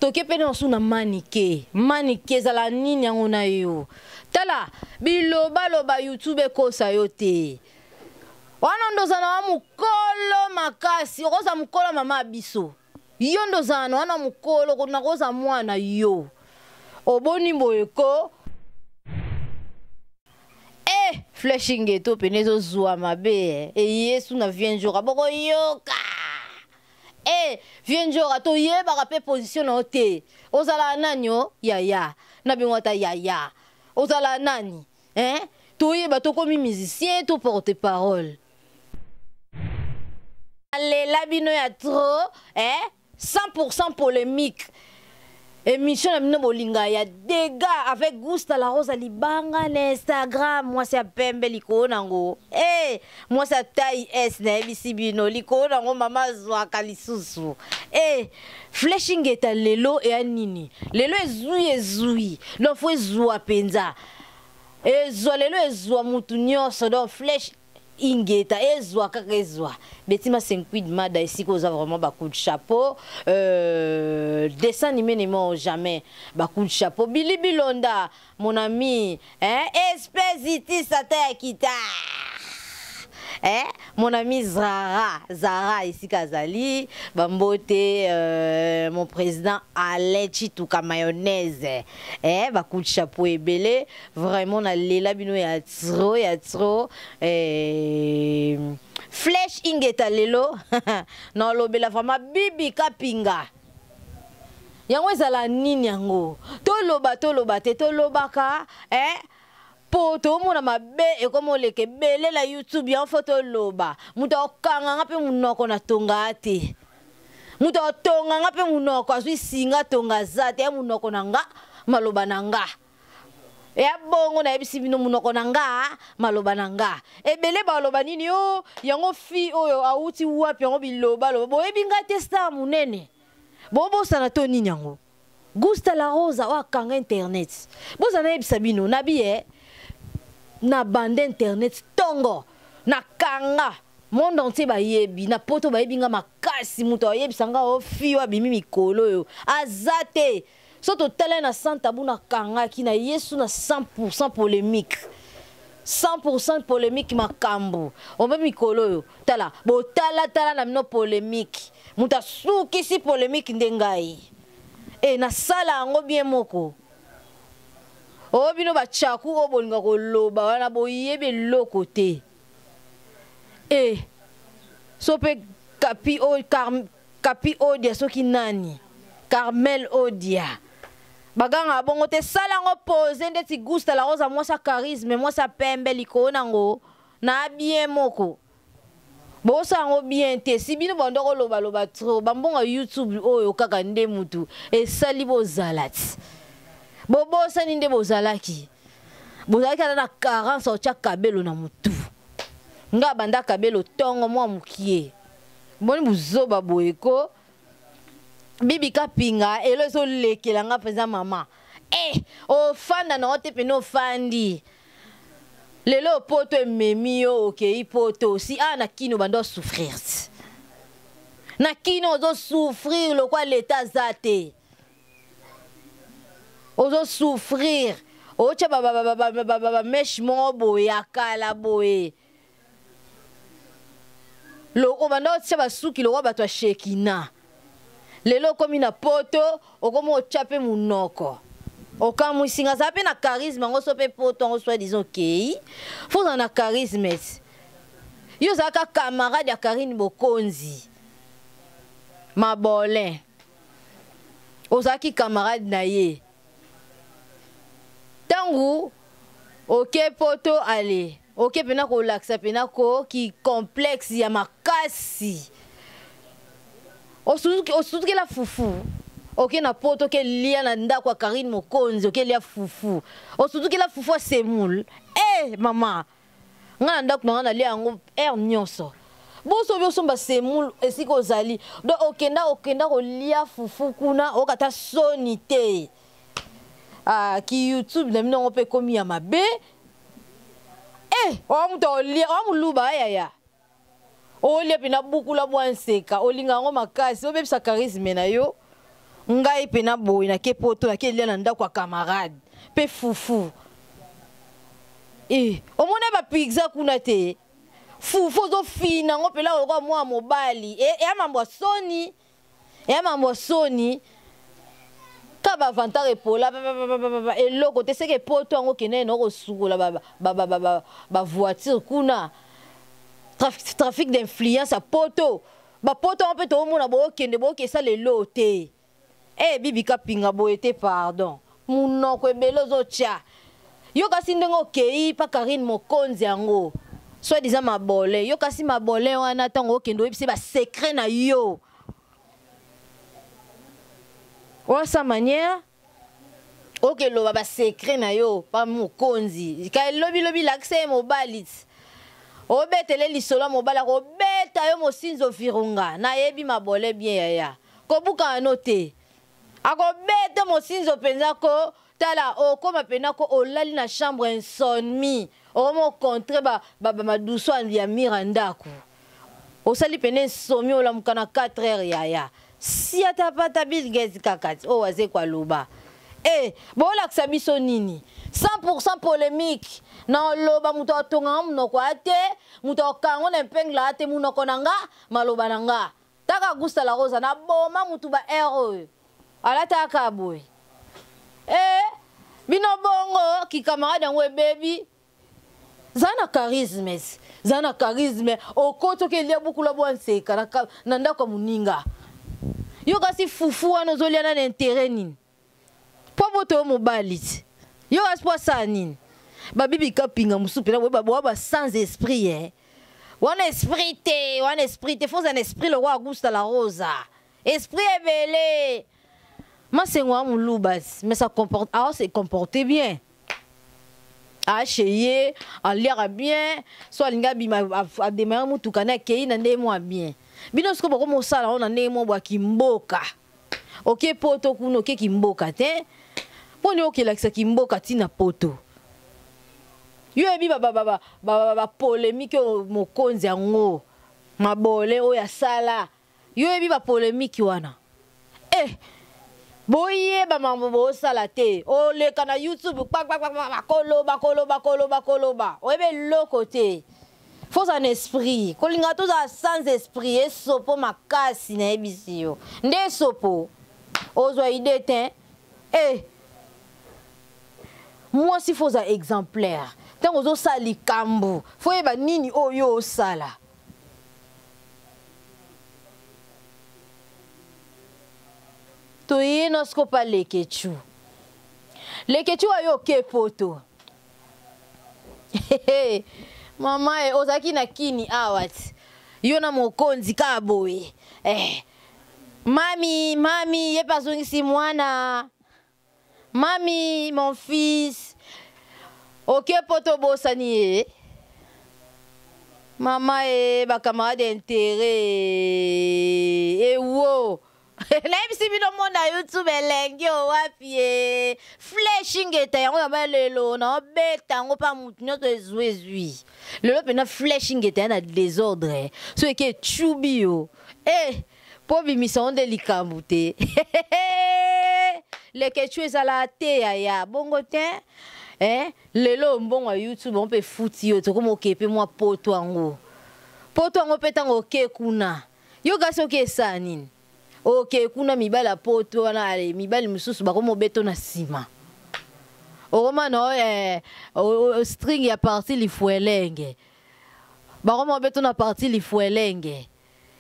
Toke mpe nyonso na manike. Manike ezala nini yango na yo? Tala, bilobaloba YouTube ekosa yo te. Wana nde oza na wa mokolo makasi, okoza mokolo mama ya biso. Yo nde ozala na wana mokolo, nakoza mwana yo. Oboni boye ko? Eh, flèche ngeto pene ezozwa mabe eh. Eyesu na vieux Ndjora bokoyoka. Eh, vieux Ndjora toyebaka pe position na yo te. Ozala nani o? Yaya. Na bengo ata yaya. Ozala nani? Eh? Toyeba tokomi musicien to porte-parole. Alela bino ya trop, eh? 100% polémique. Émission na bino bolinga ya dégâts avec Gusta la Rosa libanga na Instagram mwasi ya pembe likolo nango. Eh, mwasi ya taille S na yebisi bino likolo nango mama azwaka lisusu. Eh, flèche ngeta lelo eya nini? Lelo ezui ezui. Donc faut ezwa penza. Ezwa lelo ezwa mutu nyonso donc flèche Ingeta ezwa kaka ezwa. Betty Masenquid Mada esika oza vraiment ba coup de chapeau. Dessin animé ne ment jamais. Ba coup de chapeau. Billy Bilonda mon ami, hein, espèce iti sata ya kita. Hein, mon ami Zara, Zara esika azali, bambote mon président Alain Chituka mayonnaise. Hein, ba coup de chapeau ebele. Vraiment na lela bino ya trop ya trop. Flèche ingeta lelo na lobela vraiment bibi kapinga. Yango ezala nini yango? Toloba toloba te tolobaka eh po tomona mabe ekoma oleka ebele na YouTube yango fo toloba. Moto akokanga nga mpe monoko na tonga te. Moto akotonga nga mpe monoko azwi singa tonga aza te ya monoko na nga maloba na nga. Ya bongo nayebisi bino monoko na nga maloba na nga. Ebele baloba nini o yango fi oyo awuti wapi yango biloba loba boyebi nga te star monene. Bobosana to nini yango? Gusta la Rosa oyo akanga internet. Boza nayebisa bino nabi eh na bande internet tongo na kanga monde entier bayebi na poto bayebi nga makasi moto ayebisa nga o fi oyo abimi mikolo oyo aza te. So totala na sans tabou na kangaki na Yesu na 100% polémique. 100% polémique makambo. Ombe mikolo oyo tala botala tala na bino polémique. Moto asukisi polémique nde ngai. E nasala yango bien moko. Oyo bino ba tchaku oyo bolinga koloba wana boyebi eloko te. E so pe kapi oyo Kapi Odia soki nani? Carmel Odia. Baganga bongo te sala yango pose ndeti Gusta la Rosa mwasa charisme mwasa pembe likolo nango na bien moko. Bosala yango bien te si bino bando koloba loba trop bambongo YouTube oyo kaka nde mutu esali bozala ti. Bobosani nde bozalaki. Bozalaki ata na carence otya kabelo na mutu. Nga banda kabelo tongo mwa mukie. Boni buzoba boye ko Bibi Kapinga elo ezolekela nga mpenza mama. Eh, ofanda na yo te pene ofandi. Lelo poto ememi yo okei poto si awa na kino bando souffrir. Na kino ozo souffrir lokwa leta aza te. Ozo souffrir. Otya ba ba ba ba ba ba ba mèche moko boye ya kala boye. Loko banda otia basuki lokola bato ya Shekina. Lelo okomi na poto, okomi otya pe munoko. Okamwisi nga zala pe na charisme yango so pe poto yango soit disant okei. Faut ozala na charisme. Yo ozalaka camarade ya Karine Bokonzi. Mabolin. Ozalaki camarade na ye. Tangu oke poto ale oke pena kolakisa pena ko ki complexe ya makasi. Osutukela fufu. Oke na poto oke lia na ndako ya Karine Mokonzi oke lia fufu. Osutukela fufu ya semoule. Eh mama, nga na ndako na nga nalia yango heure nyonso. Boso bi osomba semoule esika ozali. Donc okenda okenda kolia fufu kuna okata soni te. Ah, ki YouTube na bino yango pe ekomi ya mabe. Eh, owa moto olia, owa moluba yaya. Olia pena bukula bwa nseka, olinga yango makasi, obebisa charisme na yo. Ngai pena boye nake poto nake lia na ndako ya camarade pe fufu. Eh, omona ba pizza kuna te. Fufu ozofina yango mpela lokola mwa mobali. Eh, eya mambo ya soni. Eya mambo ya soni. Ka ba vantard epola eloko te seke poto yango kende na kosukola ba ba ba ba ba voiture kuna. Trafic d'influence ya poto. Ba poto yango mpe toomona bookende bookesa lelo te. Eh bibi kapinga boye te pardon. Munoko ebele ozotya. Yo kasi ndenge okei pa Karine Mokonzi yango. Soit disant mabole. Yo kasi mabole wana ntango okende oyebisi ba secret na yo. Oa sa manière okeloba ba secret na yo pa mokonzi ka lobi lobi lakisa ye mobali obetele lisolo ya mobali akobeta yo mosinzo virunga nayebi mabole bien yaya kobukana no te akobeta mosinzo mpenza ko tala okoma mpenza ko olali na chambre insomnie okoma ocontre bamadusu ba, ba, ya mira ndako osali pene nsomi olamuka na 4 heures yaya siatapata Bill Gates kaka ti oyo azeko aloba e bolakisa biso nini 100% polemique na oloba moto atonganga monoko a te moto akango na epengla a te monoko na nga maloba na nga taka Gusta la Rosa na boma motu ba heure oyo alataka boye e bino bongo kikamarade yango ebebi Za na charisme, za na charisme. Okoti okelia bukula bwa nseka na, na ndako ya moninga. Yo kasi fufu wana ozolia na intérêt nini? Po boto yo mobali ti. Yo kasi po asala nini? Babibi kapinga mosusu mpena boyeba boa ba sans esprit eh. Wana esprit te, wana esprit te. Faut un esprit le roi Augusta la Rosa. Esprit ebele. Masengo ya muluba mais ça comporte, ah, se comporter bien. Ache ye aliaka bien so alingi abima ademare motuka na akei na ndenge mwa bien. Bino sikoyo bokomosala yango na ndenge mwa bwa kimboka. Oke poto kuna oke kimboka te mpo nini okelakisa kimboka ntina poto yo oyebi bapolemike oyo mokonzi yango mabole oyo asala yo oyebi bapolemike wana eh boyeba mambo bosala te oleka na youtube kpakpakpakpa koloba koloba koloba koloba oyebi eloko te foza na esprit kolinga tozala sans esprit esopo makasi nayebisi yo nde esopo ozwa ide te eh mwasi foza exemplaire ntango ozosala likambo foyeba nini oyo osala toye nosko pa lekechu lekechu ayo oke poto mama e ozalaki na kini awa ti yo na mokonzi kaka boye eh. Mami mami ye mpe azongisi mwana Mami, mon fils. Oke poto obosani ye. Mama e ba camarade intérêt. Ewo. Nayebisi bino mona YouTube elengi o wapi e. Flèche ingeta yango na ba lelo na obeta yango pa mutu nyonso ezwi ezwi. Lelo pena flèche ingeta ya na désordre. So eke echubi yo. Eh Po bimisa ngo nde likambo te. Leketchou ezala te yaya bongo te eh lelo mbongo ya YouTube yango mpe efuti yo tokoma oke mpe mwa poto yango poto yango mpe ntango oke kuna yo kasi oke esala nini oke kuna mibali ya poto wana ale mibali mosusu bakoma obeto na nsima okoma na eh, string ya parti lifuelenge bakoma obeto na parti lifuelenge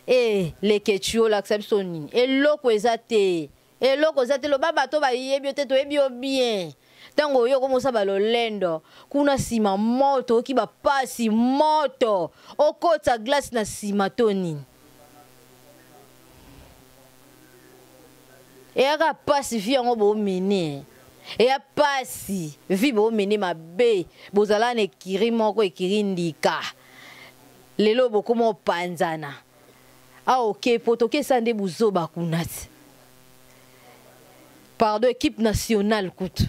Eh leketshou olakisa biso nini? Eloko eza te. Eloko eza te loba bato bayebi yo te toyebi yo bien. Tango oyo okomosa ba lolendo kuna sima moto oki ba pasi moto okotisa glace na sima to nini? Eyaka pasi vie yango bo mene. Eya pasi vie bo mene mabe bozala na ekiri moko ekiri ndika. Lelo bokoma opanzana. Ah ok poto okesa nde buzoba kuna ti. Pardon équipe nationale kutu.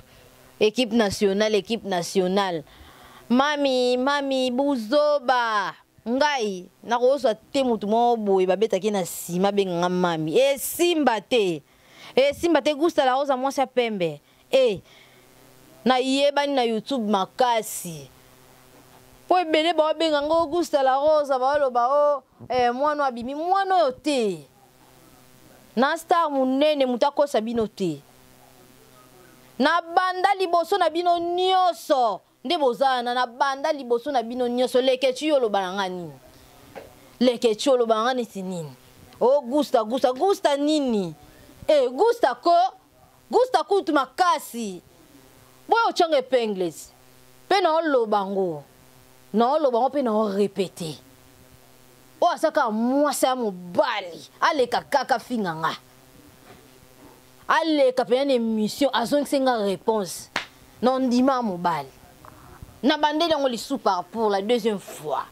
Équipe nationale, équipe nationale. Mami, mami buzoba. Ngai nakozwa te mutu moko boye babetaki na nsima abenganga mami. Esimba te. Esimba te Gusta la Rosa mwasi ya pembe. E nayebani na YouTube makasi. Po ebele baobenga ngo Gusta la Rosa baoloba o eh, mwana abimi mwana oyo te. Na star munene moto akosa bino te. Na banda liboso na bino nyonso nde bozana na banda liboso na bino nyonso. Leketchu yo oloba na nga nini? Leketchu oloba na nga neti nini? O Gusta Gusta Gusta nini? E Gusta ko Gusta kutu makasi. Boyo otyanga epengles mpe na oloba ngo na oloba ngo mpe na orepete. Oyo azaka mwasi ya mobali aleka kaka finga nga. Aleka pena na émission azongisi nga réponse. Na ndima mobali. Na bandeli yango lisu par pour la deuxième fois.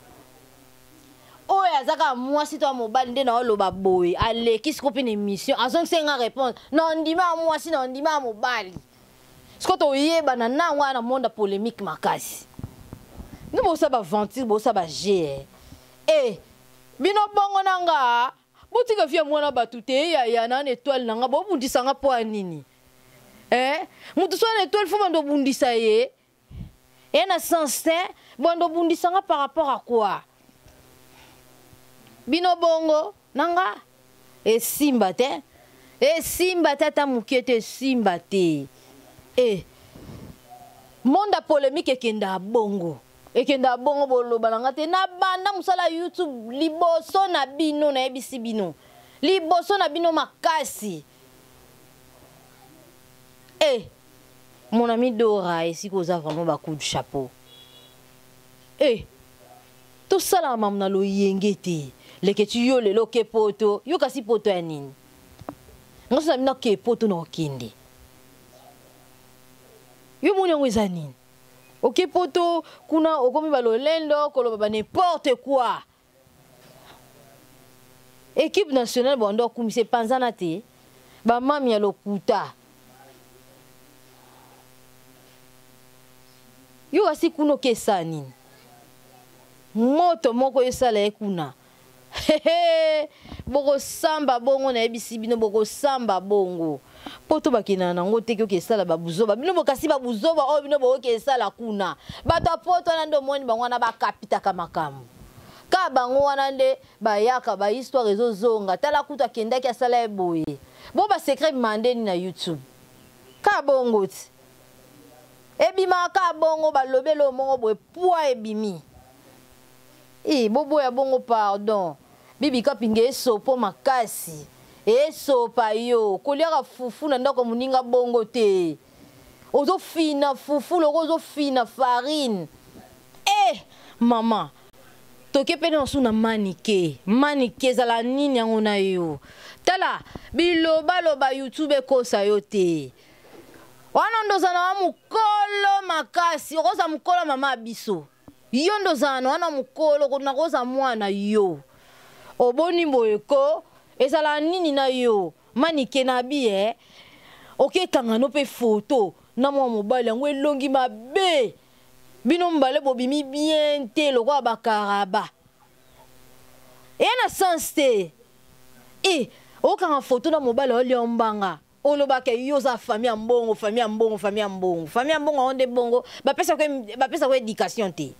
Oyo azaka mwasi to ya mobali nde na oloba boye aleki siko mpe na émission azongisi nga réponse. Na ndima mwasi na ndima mobali. Siko toyebana nango wana na monde ya polémique makasi. Nde bosala ba aventure bosala ba jeu. Eh bino bongo na nga botika vie ya mwana bato te yaya na na étoile na nga bobundisa nga mpo ya nini? Eh moto so na étoile fo bando obundisa ye. E na sens te bando obundisa nga par rapport à quoi? Bino bongo na nga esimba te. Esimba te ata moke te esimba te. E monde ya polémique ekenda bongo. Ekenda bongo boloba na nga te na banda mosala YouTube liboso na bino nayebisi bino. Liboso na bino makasi. Eh mon ami Dora esika oza vraiment ba coup de chapeau. Eh tosala mamu na loyenge te. Leketchu yo lelo ke poto, yo kasi poto ya nini? Ngoso na bino ke poto na okende. Yo moni yango eza nini? Oke poto kuna okomi ba lolendo koloba ba n'importe quoi. Équipe nationale bando akumisa epanzana te. Ba mami ya lokuta. Yo kasi kuna okesa nini? Moto moko esala ye kuna. Bokosamba bongo nayebisi bino bokosamba bongo. Poto bakendaka nango te oke esala babuzoba. Bino bokasi babuzoba oyo bino bokoki esala kuna. Bato ya poto wana nde omoni bango wana bakapitaka makambo. Ka bango wana nde bayaka ba histoire ezozonga. Tala kutu akendaki asala ye boye. Bo ba secret mandeni na YouTube. Ka bongo ti. Ebimaka ka bongo balobelo mongo boye poids ebimi. Eh boboya bongo pardon. Bibi kapinga esopo makasi. Esopa yo koliaka fufu na ndako moninga bongo te. Ozofina fufu loko ozofina farine. Eh mama toke mpe nyonso na manike. Manike ezala nini yango na yo? Tala bilobaloba YouTube ekosa yo te. Wana ndoza na wa mokolo makasi, okoza mokolo mama biso. Yo ndoza na wana mokolo nakoza mwana yo. Oboni boye ko ezala nini na yo? Manike na bi eh. Okekanga no pe photo na mwa mobali yango elongi mabe. Bino mbale bobimi bien te lokola bakaraba. E na sens te. E okanga photo na mobali olia mbanga. Olobaka yo za famille ya mbongo, famille ya mbongo, famille ya mbongo. Famille ya mbongo onde bongo, bapesa ko éducation te.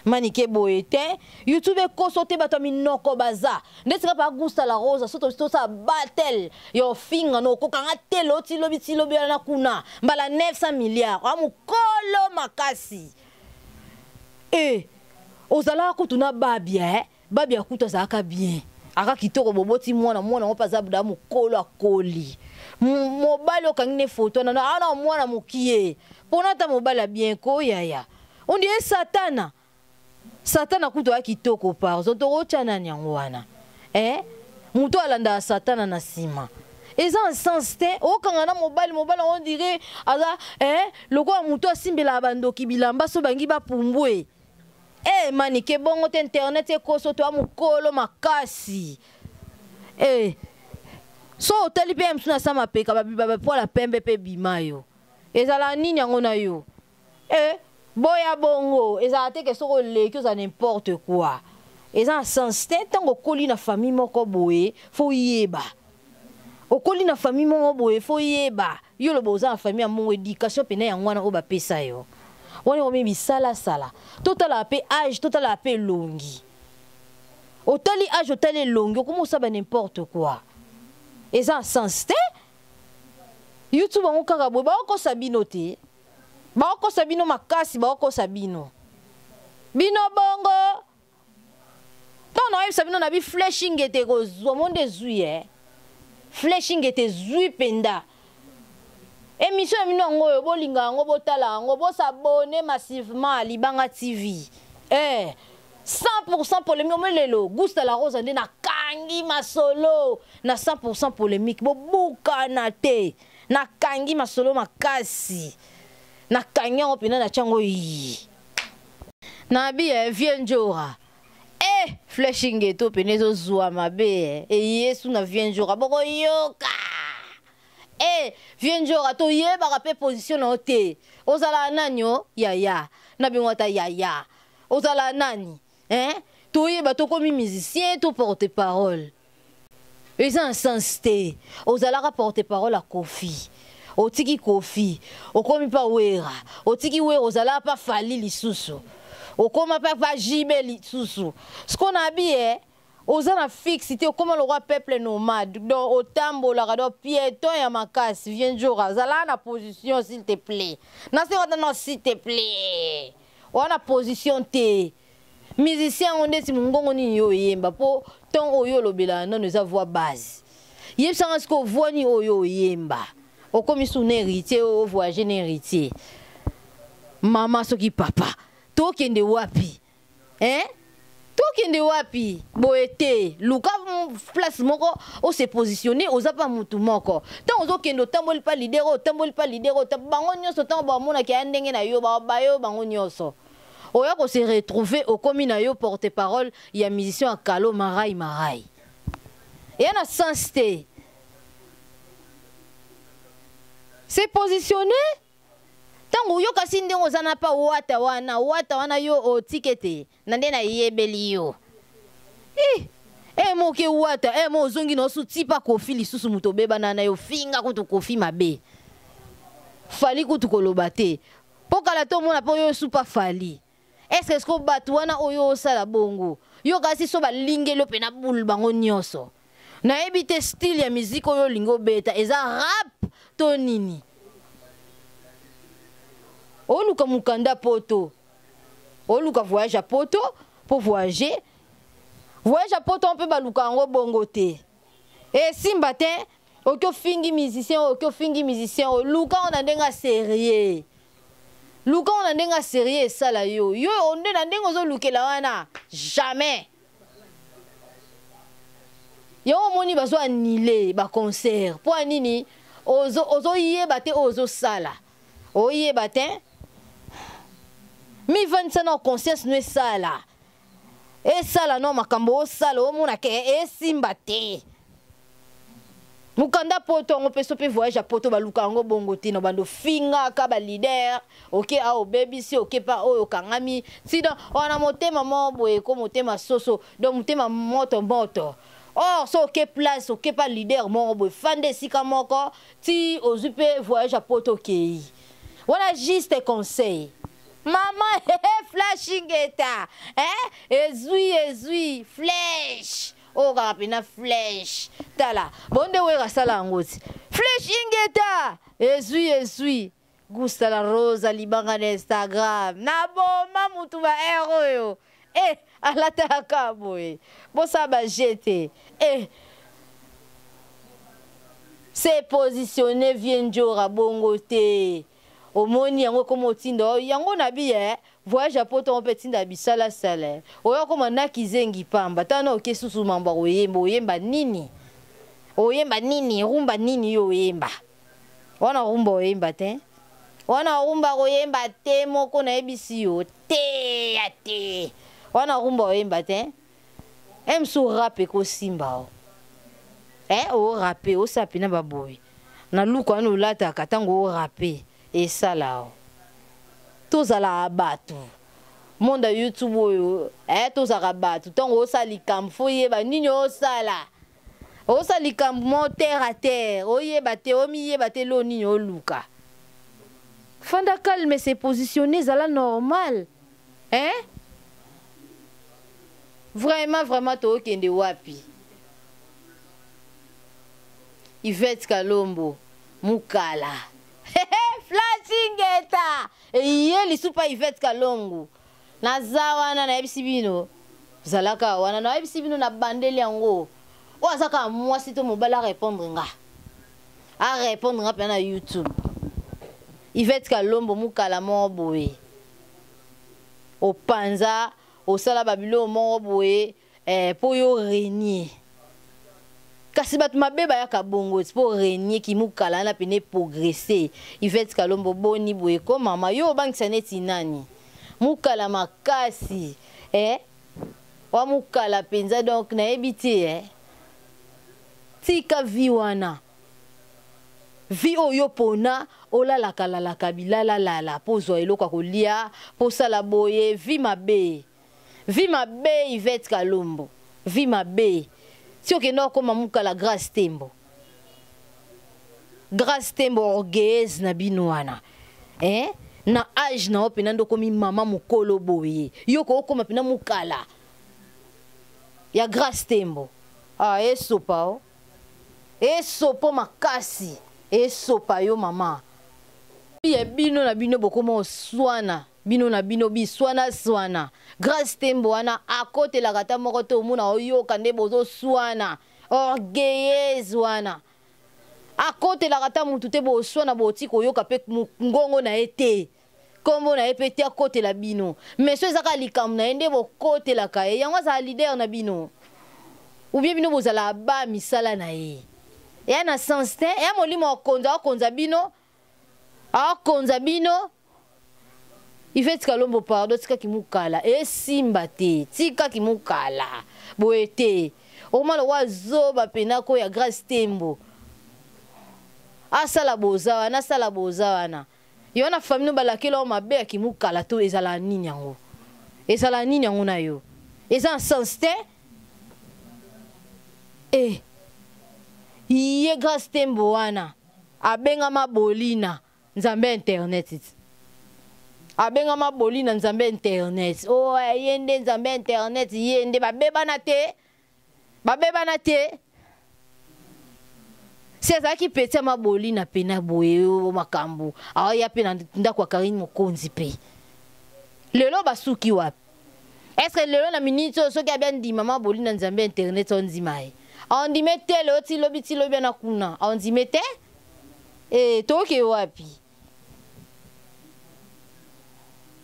Manike boye te, YouTube ekoso te bato minoko baza. Ndeti ka pa Gusta la Rosa, soto soto sa battle. Yo finga no kokanga te loti lobi ti lobi na kuna. Mbala 900 milliards. Wa mukolo makasi. Eh, ozala kutu na babia eh. Babia kutu azalaka bien. Aka kitoko boboti mwana mwana ngo paza buda mukolo akoli. Mobali okangi ne photo na ana mwana mukie. Pona ta mobali bien ko yaya. On dit satana. Satana kutu ya kitoko par zo to ochana nyango wana. Eh? Muto alanda satana na sima. Eza un sens te okanga na mobali mobali on dirait aza eh lokola muto asimbela bandoki bilamba so bangi ba pumbwe. Eh manike bongo te internet ekoso to mukolo makasi. Eh so otali pe msuna sama peka ba ba pola pembe pe bimayo. Ezala nini yango na yo? Eh boya bongo ezala te ke soko leki oza n'importe quoi. Eza un sens te ntango okoli na famille moko boye fo yeba. Okoli na famille moko boye, faut yeba. Yo loba oza na famille ya mbongo, éducation pena yango wana oyo bapesa yo. Wana ekomi bisalasala. Totala pe âge, totala pe elongi. Otali âge, otali elongi, okoma osala n'importe quoi. Eza sens te. YouTube yango kaka boye, baokosa bino te. Baokosa bino makasi, baokosa bino. Bino bongo. Ntango naoyebisa bino na bi flashing ete kozwa monde ezwi e. Flashing ete ezwi mpenza. Émission ya bino yango oyo, bolinga yango, botala yango, bos'abonner massivement à Libanga TV. 100% polémique. Omo lelo Gusta la Rose nde nakangi masolo na 100% polémique. Bobukana te, nakangi masolo makasi, nakangi yango mpena, natia yango yi na bi vie njora. Flashing eto pene ezozwa mabe eyesu na vie njora, bokoyoka. Vie njora, toyebaka mpe position na yo te. Ozala nani o yaya na bingo ata yaya, ozala nani, hein? Toyeba tokomi musicien to porte parole, eza na sens te. Ozalaka porte parole ya Kofi, otiki Kofi, okomi mpa Wera, otiki Wera, ozalaka mpa Fally lisusu, okóma mpe pa JB lisusu. Siko na bi oza na fixe te, okóma lokwa peuple nomade, donc otambolaka, donc piéton ya makasi. Vie njora, azalaka na position, s'il te plaît. Nasenga ata no, s'il te plaît, oza na position te. Musicien yango ndeti mongongo nini yo oyemba? Mpo ntongo oyo olobelaka nano eza voix base. Yebisanga sikoyo, voix nini oyo oyemba? Okomi su na Héritier, ovoyage na Héritier. Mama soki papa, tokende wapi, hein? Tokende wapi? Boye te, luka place moko ose positionne. Oza pa mutu moko, ntango ozokende, otamboli pa leader oyo, otamboli pa leader oyo, bango nyonso ntango bamonaki ya ndenge na yo, bayo bango nyonso oya kose retrouver, okomi na yo porte parole ya musicien ya kalo marai marai. Eya na sens te. Se positionner. Ntango oyoka si ndenge oza na pa wata wana, wata wana yo otike te na nde nayebeli yo. Moke wata mo ozongi na osu ti pa Kofi lisusu, moto obebana na yo, finga kutu Kofi mabe, Fally kutu koloba te, mpo kala te omona mpo oyo osu pa Fally. Est-ce que bato wana oyo osala bongo, yo kasi so balingeli yo mpe bule bango nyonso? Nayebi te style ya musique oyo olingi obeta, eza rap to nini? Oluka mokanda poto, oluka voyage ya poto. Mpo voyager, voyage ya poto mpe baluka yango bongo te, esimba te. Oki ofingi musicien, oki ofingi musicien, oluka ngo na ndenge ya sérieux, luka ngo na ndenge ya sérieux, esala yo yo nde na ndenge ozolukela wana jamais. Yango omoni bazo annuler baconcert mpo ya nini? Ozoyeba te oyo ozosala, oyeba te. Mivandisa na conscience no, esala, esala no makambo osala, omona ke esimba te. Mokanda poto yango mpe so mpe voyage ya poto baluka yango bongo te na bando fingaka baleader. Oke awa, obebisi, oke pa oyo, okangami ntina wana, motema moko boye ko motema soso, donc motema moto moto. Or so oke place, oke pa leader moko boye, fanda esika moko ti ozwi mpe voyage ya poto, okei wana. Juste conseil, mama flashing eta, eh? Ezwi, ezwi flèche oyo kaka mpena flèche. Tala bonde oyo asala yango ti flèche ingeta, ezwi, ezwi. Gusta la Rosa Libanga na Instagram naboma mutu ba aire oyo alataka boye, bosala baje te. Se positionne, vie njora bongo te. Omoni yango ekoma otinda yango na bi voyage ya poto mpe tinda bisalasala oyo akoma na kizengi pamba. Tala na oke susu mambo ya koyemba, oyemba nini? Oyemba nini? Rumba nini yo oyemba wana? Rumba oyemba te wana, rumba koyemba te moko nayebisi yo te ya te wana, rumba oyemba te. Mosu rap ekosimba o orape, osala mpena baboye na luka wana olataka ntango orape, esala o. Tozalaka bato, monde ya YouTube oyo, tozalaka bato. Ntango osala likambo, faut yeba nini osala. Osala likambo moko terre à terre, oyeba te, omiyeba te lo nini oluka. Fanda calme, se positionner, zala normal. Hein? Vraiment, vraiment, tokende wapi? Yvette Kalombo, Mukala. Flashingeta! Eye lisupa Yvette Kalongo. Naza wana nayebisi bino. Zalaka wana nayebisi bino na bandeli yango. Oyo aza kaka mwasi to mobali a répondre nga. A répondre nga pena na YouTube. Yvette Kalombo Mukala moko boye. Opanza, osala ba biloko moko boye eh, po yo régner. Kasi bato mabe bayaka bongo ti po régner kimukala wana pene progresser. Yvette Kalombo boni boye ko mama yo obangisa neti nani? Mukala makasi eh wa mukala penza donc nayebi te eh. Tika vie wana. Vie oyo pona olalaka lalaka bilalalala po ozwa eloko ya kolia po osala boye vie mabe. Vie mabe Yvette Kalombo. Vie mabe. Ti okenda okoma mukala Grace Tembo. Grace Tembo orgueilleuse na bino wana. Eh? Na age na yo pena nde okomi mama mukolo boye. Yo ko okoma pena mukala. Ya Grace Tembo. Ah, esopa o. Esopo makasi. Esopa yo mama. Ya bino na bino bokoma oswana. Bino na bino biswana swana. Grace Tembo wana akotelaka ata moko te omona oyoka nde bozoswana. Orgueilleuse wana. Akotelaka ata mutu te boswana boti koyoka pe ngongo na ye te. Kombo na ye pe te akotela bino. Mais so ezaka likambo na ye nde bokotelaka ye. Yango azala leader na bino. Ou bien bino bozala ba misala na ye. Eya na sens te. Eya molimo akonza akonza bino. Akonza bino. Yvette Kalombo pardon tika kimukala esimba te tika kimukala boye te okoma lokwa zoba pena ko ya Grace Tembo asala boza wana asala boza wana yo na famille no balakela yo mabe ya kimukala to ezala nini yango ezala nini yango na yo eza na sens te eh ye Grace Tembo wana abengama Bolina Nzambe internet ti. Abengama Bolina Nzambe internet. Oh, ye nde Nzambe internet, ye nde babebana te. Babebana te. Si azalaki petit ya mabolina pena boye oh, makambo. Aoya pe na ndako ya Karine Mokonzi pe. Lelo basuki wapi? Est-ce que lelo na minute oyo soki abia ndima mabolina Nzambe internet ondima ye? Ondime te lelo ti lobi ti lobi na kuna. Ondime te? Eh, toke wapi?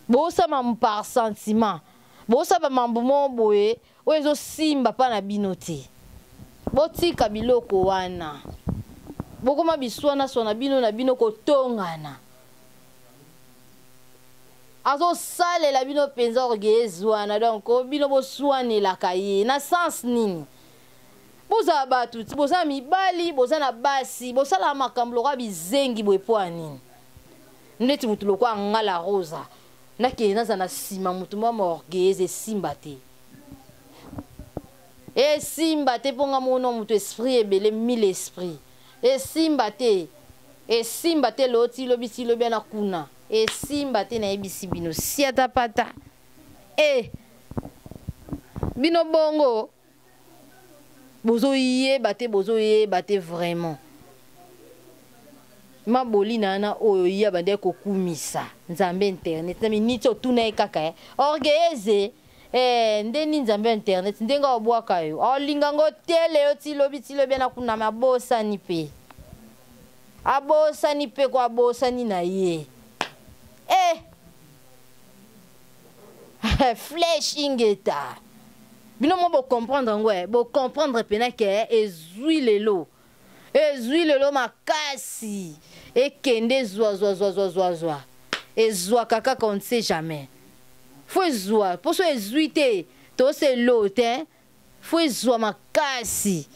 Bosama par sentiment. Bosama mambo moko boye oyo ezosimba pa na bino te. Botika biloko wana. Bokoma biswana swana bino na bino kotongana. Azosalela bino penza orgueilleuse wana donc bino boswanelaka ye na sens nini? Bozala bato, boza mibali, boza na basi, bosala makambo lokola bizengi boye mpo ya nini? Neti motu lokola nga la Rosa, nakende naza na nsima motu mwa morgueilleuse esimba te. Esimba te mpo nga mona motu esprit ebele mille esprit. Esimba te. Esimba te loo ti lobi ti lobi na kuna. Esimba te nayebisi bino siata pata. Eh bino bongo bozoyeba te bozoyeba te vraiment mabolina wana oyo ye abandaki kokumisa nzambe internet na miniti otuna ye kaka eh. Orgueilleuse eh, nde nini nzambe internet ndenge obwaka yo olinga ngo te lelo ti lobi ti lobi na kuna mabosani pe abosani pe ko abosani na ye eh flèche ingeta bino mo bo comprendre ngo eh bo comprendre pena ke ezui lelo ezui lelo makasi ekende zwa zwa zwa zwa zwa zwa ezwaka kaka on ne sait jamais fo ezwa poso ezui te to se lo te fo ezwa makasi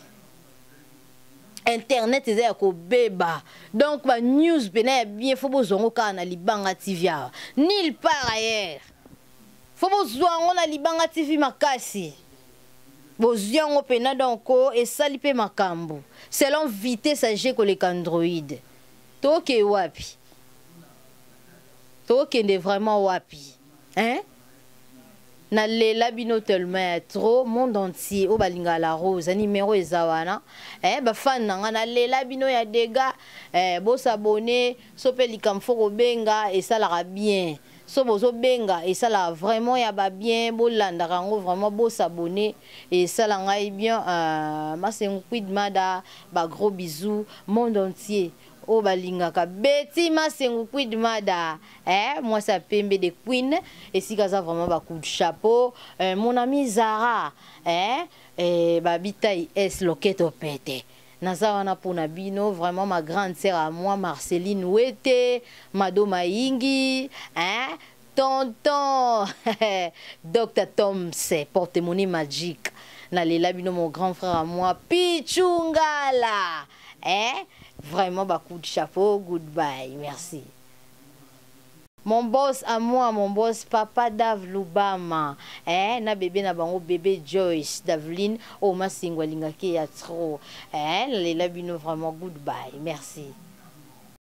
internet eza ya kobeba donc ba news pena ya bien fo bozwa ngo kaka na Libanga TV awa nulle part ailleurs fo bozwa ngo na Libanga TV makasi. Bozwi yango mpena donc esali mpe makambo selon vitesse ya jeu koleka Android. Tokee wapi? Tokende vraiment wapi, hein? Nalela bino tellement ya trop, monde entier oyo balingaka La Rose, numéro eza wana, eh, bafan na nga, nalela bino ya dega, eh, bosabone. So mpe likambo fo kobenga esalaka bien, so bozobenga esalaka vraiment ya babien, bolandaka yango vraiment, bosabone, esala ngai bien. Masengu Quid Mada, bagros bisous, monde entier oyo balingaka Beti Masengu Quid Mada, eh, mwasi ya pembe de Queen, esika aza vraiment bacoup de chapeau. Mon ami Zara, eh, babitai s loketo pete, naza wana mpona bino vraiment. Ma grande sœur à moi, Marceline Wete, Mado Mayingi, hein? Tonton Dr Toms, porte-monnaie magique, nalela bino. Mon grand frère à moi, Pichungala, hein? Vraiment bacoup de chapeau, goodbye, merci. Mon boss à moi, mon boss papa Dave Lubama, eh, na bébé na bango, bébé Joyce Daveline, oh masingo alingaki ya trop, eh, nalela bino vraiment, goodbye, merci.